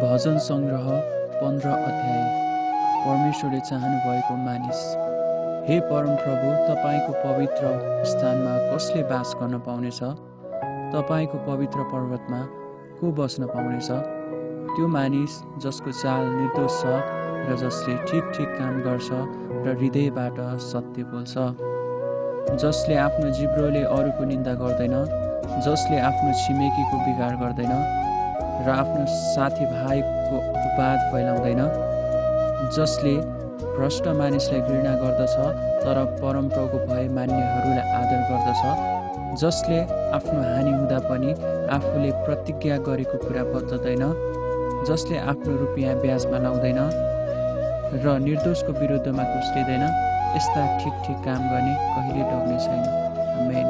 भजन सङ्ग्रह 15 अध्याय। परमेश्वरले चाहनु भएको मानिस। हे परमप्रभु, तपाईँको पवित्र स्थानमा कसले बास गर्न पाउनेछ? तपाईँको पवित्र पर्वतमा को बस्न पाउनेछ? त्यो मानिस जसको चाल निर्दोष छ र जसले ठिक काम गर्छ र हृदयबाट सत्य बोल्छ, जसले आफ्नो जिब्रोले अरूको निन्दा गर्दैन, जसले आफ्नो छिमेकीको बिगार गर्दैन र आफ्नो साथीभाइको अपवाद फैलाउँदैन, जसले भ्रष्ट मानिसलाई घृणा गर्दछ तर परमप्रभुको भय मान्नेहरूलाई आदर गर्दछ, जसले आफ्नो हानि हुँदा पनि आफूले प्रतिज्ञा गरेको कुरा बदल्दैन, जसले आफ्नो रुपियाँ ब्याजमा लाउँदैन र निर्दोषको विरुद्धमा कुस्लिँदैन, यस्ता ठिक काम गर्ने कहिले डग्ने छैन। आमेन।